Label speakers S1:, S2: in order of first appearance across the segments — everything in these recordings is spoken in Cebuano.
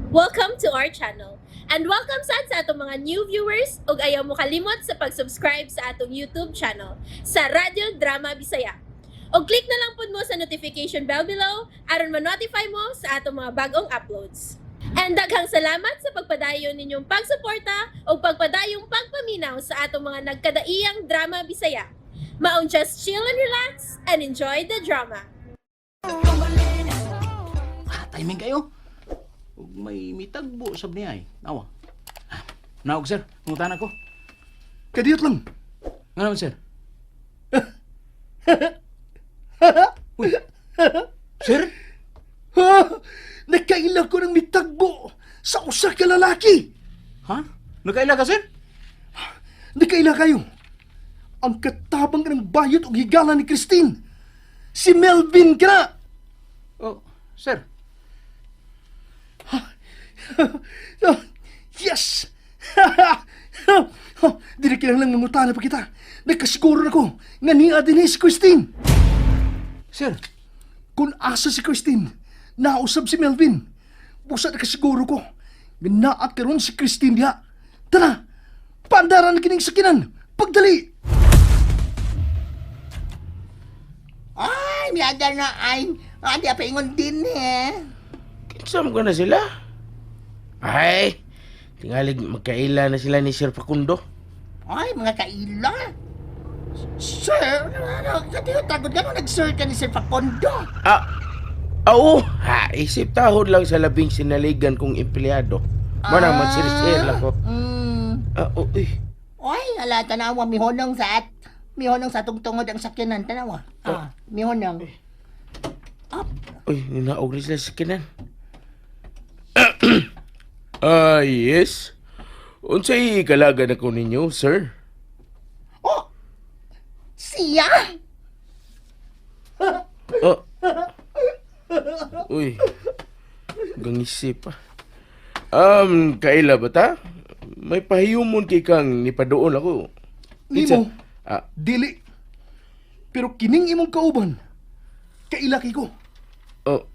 S1: Welcome to our channel. And welcome sad sa atong mga new viewers ug ayaw mo kalimot sa pag-subscribe sa atong YouTube channel sa Radyo Drama Bisaya. Og click na lang pud mo sa notification bell below aron ma-notify mo sa atong mga bagong uploads. And daghang salamat sa pagpadayon ninyong pagsuporta ug pagpadayong pagpaminaw sa atong mga nagkadaiyang drama Bisaya. Maong just chill and relax and enjoy the drama.
S2: Ah, timing kayo. Ug may mitagbo sab niya ay. Nawa. Ah, naog, sir, pangutan ako.
S3: Kadiyot lang.
S2: Nga naman, sir? Uy. Sir?
S3: Ha? Nakaila ko ng mitagbo sa usa ka lalaki.
S2: Ha? Nakaila ka, sir?
S3: Nakaila kayo. Ang katabang ng bayot og higala ni Christine. Si Melvin ka na.
S2: Oh, sir.
S3: Ah, yes! Di na kinahanglang mangutana pa kita. Nakasiguro na ko nga niya din si Christine.
S2: Sir.
S3: Kung asa si Christine, nausab si Melvin. Busa nakasiguro ko nga naa karon si Christine diha. Tara! Pandaran na kining sakinan! Pagdali!
S4: Ay, miada na ay. Ah, di pa ingon din eh.
S5: Kinsa mo na sila? Ay, tingalig magkaila na sila ni Sir Facundo.
S4: Ay, mga kaila. Sir, ano, katiyo tagod ka nag-sir ka ni Sir Facundo.
S5: Ah, oo, ha, isip tahod lang sa labing sinaligan kong empleyado. Manang man sir sir lang ko. Ah, oo, eh.
S4: Ay, ala, tanawa, mihonong sa at. Mihonong sa tungtungod ang sakyanan, tanawa. Ah, mihonong.
S5: Uy, ninaog na sila sa kinan. Ah, yes. Unsay kalagan ako ninyo, sir?
S4: Oh, siya?
S5: Oh. Uy. Gangisi pa. Kaila ba ta? May pahiyumon kay kang nipadoon ako.
S3: Nimo,
S5: Ah,
S3: dili. Pero kining imong kauban, kaila kay ko.
S5: Oh,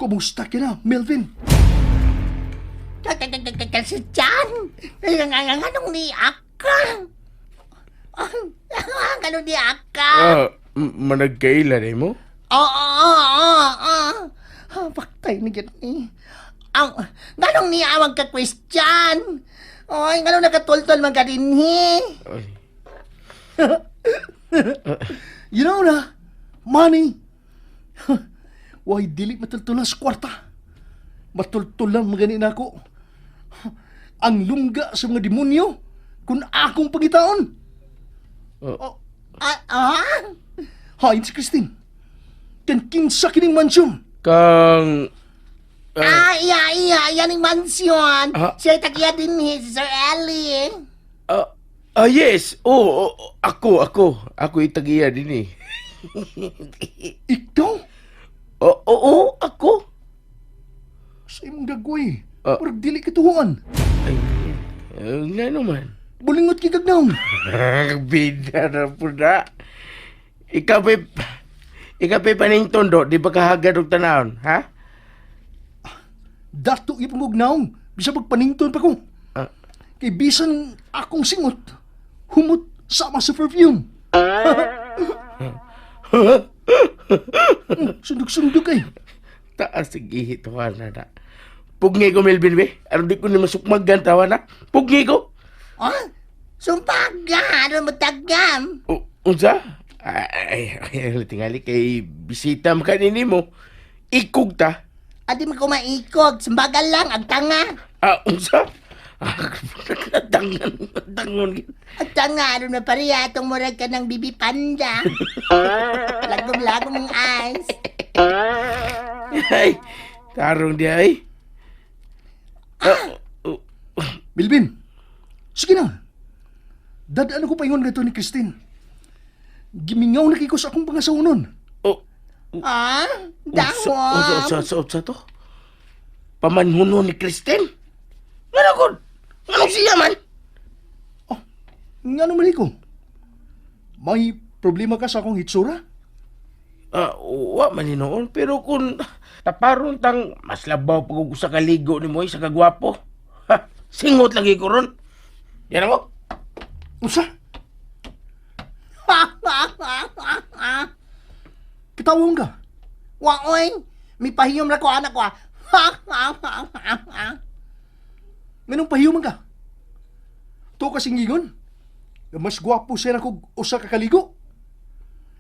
S3: Kumusta ka na, Melvin?
S4: Kasi Chan, anong ni Akka? Anong ni Akka?
S5: Ah, managkaila ni mo?
S4: Oo, oo, oo, oo. Ah, Paktay na gyud ni. Ang, nganong niawag ka, Christian? Oy, nganong nakatultol man ka dinhi?
S5: Ay,
S3: You know na, money. Why dili matultulan sa kwarta? Matultulan magani na ako. Ang lungga sa mga demonyo kung akong pagitaon.
S5: Oh.
S4: Ah, ah?
S3: Hain si Christine. Kan kinsa kining mansyon.
S5: Kang
S4: Ah, iya, iya, iya ning mansyon.
S5: Ah.
S4: Siya tagiya dinhi, si Sir Ellie.
S5: Ah, ah, yes. Oo, oh, ako, ako. Ako itagiya din eh.
S3: Ikaw?
S5: Oo, oo, ako.
S3: Sa imong dagway.
S5: Ah.
S3: Pero dili katuhuan.
S5: Ay, nga naman.
S3: Bulingot kay gagnaon.
S5: Bida na po na. Ikaw pa'y, ikaw pa'y paningtondo, di ba kahagad og tanawon, ha?
S3: Dato ipong gugnaong. Bisa pagpanington pa ko.
S5: Ah.
S3: Kay bisan akong singot, humot sama sa perfume. Sundog-sundog ay.
S5: Taas, sige, tawa na na. Pugni ko, Melvin, be. Aron di ko ni masukmagan, tawa na. Pugni ko.
S4: Ah, sumpaga, ano mo tagam?
S5: O, unsa? Ay, ay, ay, tingali kay bisita makanini mo. Ikog ta.
S4: Adi mo ko maikog, sumbaga lang, ang tanga.
S5: Ah, unsa? Ah, tangan, tangon.
S4: Ang tanga, ano na pareha, itong murag ka ng bibi panda. Lagom-lagom ang eyes.
S5: Ay, tarong di ay. Ah, oh,
S3: Bilbin, sige na. Dadaan ko paingon gato ni Christine. Gimingaw na kay ko sa akong pangasawnon.
S5: Oh,
S4: Ah,
S5: unsa,
S4: dahon.
S5: unsa, unsa, unsa, unsa to? Pamanhuno ni Kristen? Nga ko? Nganong siya man?
S3: Oh, nga naman ko. May problema ka sa akong hitsura?
S5: Ah, wa man noon, pero kung Taparon tang mas labaw pag sa kaligo ni mo sa kagwapo. Ha, singot lagi ko ron. Yan mo.
S3: Unsa? Kitawon ka.
S4: Waoy, may pahiyom ra ko anak ko ah.
S3: Nganong pahiuman ka? To kasing ingon. Mas gwapo siya na kog usa ka kaligo.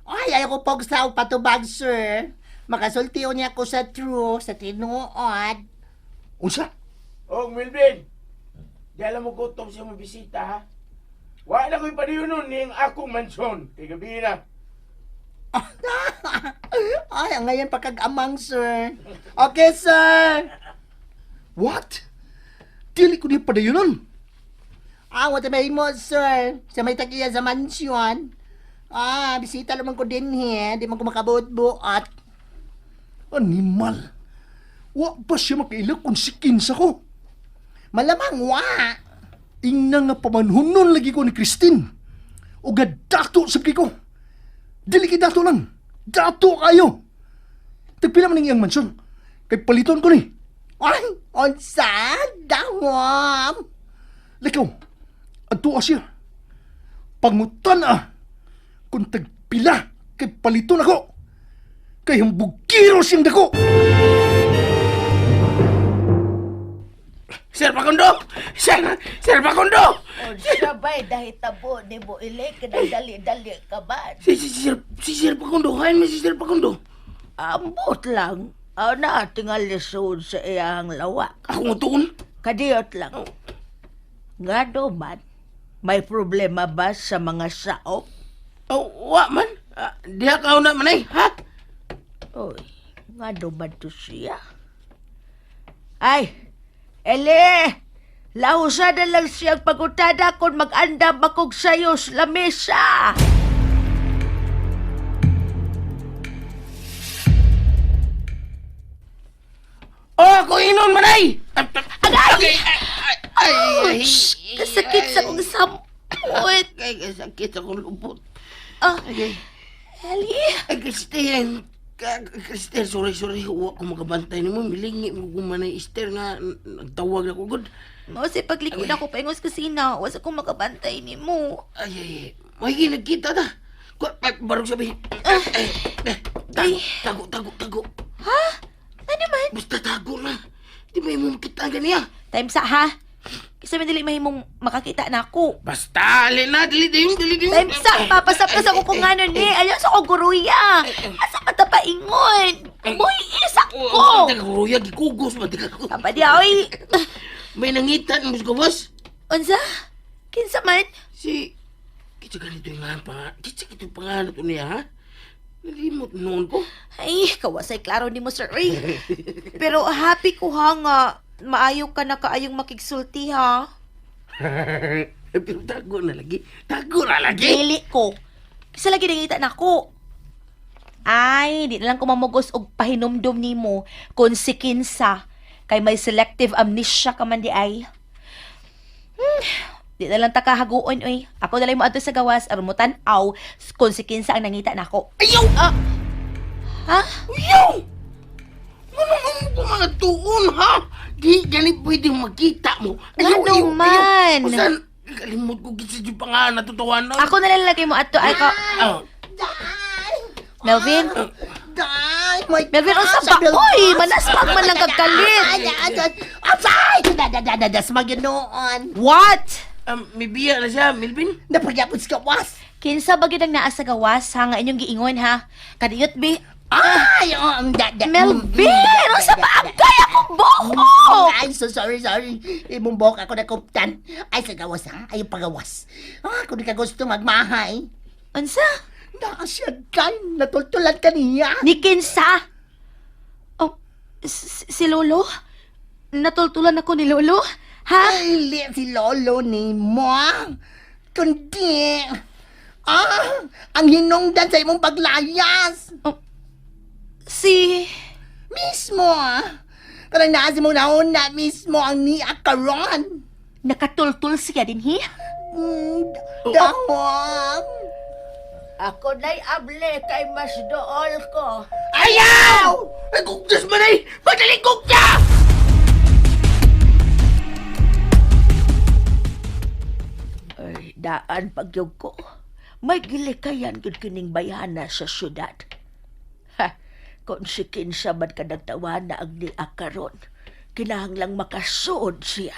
S4: Ay, ayaw ko pogsaw patubag, sir. Makasultiyo niya ako sa true, sa tinuod.
S3: Unsa?
S5: Oh, Melvin. Di alam mo gutom siya mo bisita ha. Wa na ko'y padiyonon ning akong mansyon. Kay gabi na.
S4: Ay, ang ngayon pagkag-amang, sir. Okay, sir.
S3: What? Dili ko niya padayonon.
S4: Ah, what may mo, sir? Sa may tagiya sa mansyon. Ah, bisita naman ko din he. Di man ko makabuot-buot.
S3: Animal. Wa ba siya makaila kung sikin sa ko?
S4: Malamang wa.
S3: Ingna nga pamanhunon lagi ko ni Christine. O dato sa ko. Dili kay dato lang. Dato kayo. Tagpila man ang iyang mansyon. Kay paliton ko ni.
S4: Ay, onsa, dawam.
S3: Likaw, adto siya. Pangutan ah. Kung tagpila kay paliton ako. Kay hambugkiro siyang dako.
S5: Sir Pakundo! Sir! Sir Pakundo!
S6: Sabay dahil tabo ni mo ilik dali-dali ka ba?
S5: Si Sir Pakundo, kain mo si Sir Pakundo.
S6: Ambot lang. Aw na tingal lisod sa iyang lawak.
S5: Ako nga tuon.
S6: Kadiyot lang. Nga do man, may problema ba sa mga saop?
S5: Oh, wa man. Ah, diha ka na man ay, ha?
S6: Oy, nga do man to siya? Ay, Ele! Lahusa na lang siyang pagutada kung mag-andam akong sayo sa lamesa.
S5: Oh, ako inon man ay. Agay! Ay, ay,
S1: Kasakit sa kong sampot.
S5: Ay, kasakit akong lubot.
S1: Ah,
S5: Ay,
S1: Ellie.
S5: ay, Christine. Christine, sorry, sorry. Huwag ko makabantay nimo. Milingi mo kung manay Esther nga nagtawag na ko gud.
S1: Mao sa paglikod ako paingos kusina, wasa ko makabantay nimo.
S5: Ay, ay, ay. May ginagkita ta. Ay, barog sabi. Ay, ay, tago, tago, tago, tago.
S1: Ano man?
S5: Basta tago na. Di may mo makita ang ganiya.
S1: Time sa ha. Kasi man dili mahimong makakita na ako.
S5: Basta, alin na, dili din, dili din.
S1: Time sa papasap ka sa kung ano ni. Ayaw sa kong guruya. Asa man ta paingon? Boy, isak ko.
S5: Taga-ruya, gikugos ba? Taga
S1: Tama di oy.
S5: May nangitan mo sa gawas.
S1: Unsa? Kinsa man?
S5: Si... Kitsa ganito yung ngalan pa. Kitsa ganito yung pangalan to niya, ha? Nalimot noon ko.
S1: Ay, kawasay klaro ni mo sir. Uy. Pero happy ko ha nga maayo ka na kaayong makigsulti ha.
S5: Pero tago na lagi. Tago na lagi.
S1: Dili ko. Kisa lagi nangita na ako. Ay, di na lang ko mamugos og pahinumdum nimo kung si kinsa kay may selective amnesia ka man di ay. Di na lang ta kahaguon oy. Ako na lang mo adto sa gawas aron mo tan-aw kung si kinsa ang nangita nako.
S5: Ayaw!
S1: Ah. Ha?
S5: Ayaw! Ano ang mga tuon, ha? Di gani pwedeng makita mo. Ayaw,
S1: Ngano
S5: ayaw,
S1: man?
S5: ayaw. Usan, kalimot ko kitsa yung pangalan na tutuwan na.
S1: Ako na lang lagay mo adto ay ka.
S5: Ah,
S4: Day!
S1: Melvin?
S4: Day! My
S1: Melvin, unsa
S4: gosh,
S1: ba? Oy, manaspag man lang kag kalit.
S4: Ay, ay, ay, ay, da, da, da, da, da, smaginoon.
S1: What?
S5: may biya na siya, Melvin.
S4: Napagyapon sa kawas.
S1: Kinsa ba gyud ang naa sa gawas ha nga inyong giingon ha? Kadiyot bi.
S4: Ay, oh, da, da,
S1: Melvin,
S4: da,
S1: unsa
S4: da,
S1: ba
S4: da,
S1: ang kaya kong buhok?
S4: Ay, so sorry, sorry. Imong buhok ako nakuptan. Ay, sa gawas ha. Ay, pagawas. Ah, kung di ka gusto magmahay.
S1: Unsa?
S4: Naa siya, day. Natultulan ka niya.
S1: Ni kinsa? Oh, si Lolo? Natultulan ako ni Lolo? Ha?
S4: Ay, li si lolo ni mo. Kundi, ah, ang hinungdan sa imong paglayas.
S1: Si...
S4: Mismo, ah. Kanang naa si mong nauna mismo ang niya karon.
S1: Nakatultul siya din, hi?
S4: Dawang.
S6: Ako na'y able kay mas dool ko.
S4: Ayaw! Ay, gugdas man ay! Madaling gugda!
S6: Ay, daan pagyog ko. May gilikayan gud kining bayhana sa syudad. Ha, kung si kinsa man ka nagtawana ang niya karon, kinahanglang makasuod siya.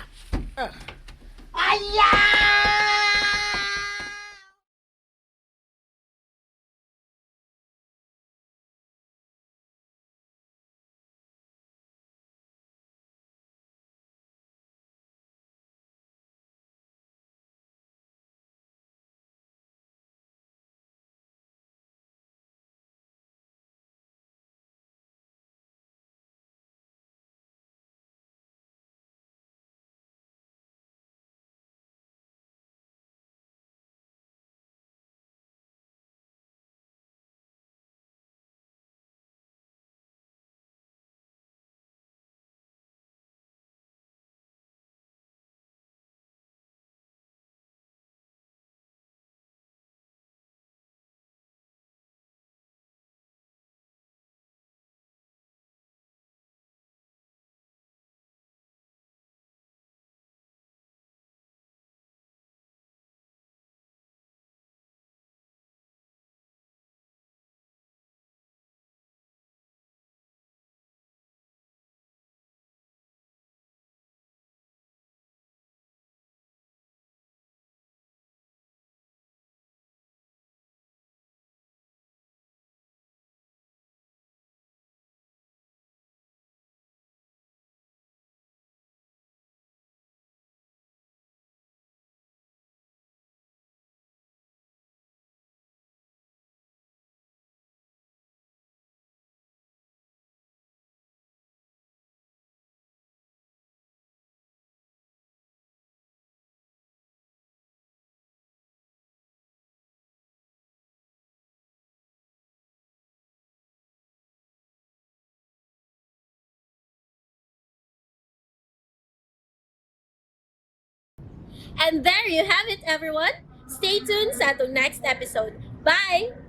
S1: And there you have it, everyone. Stay tuned sa atong next episode. Bye!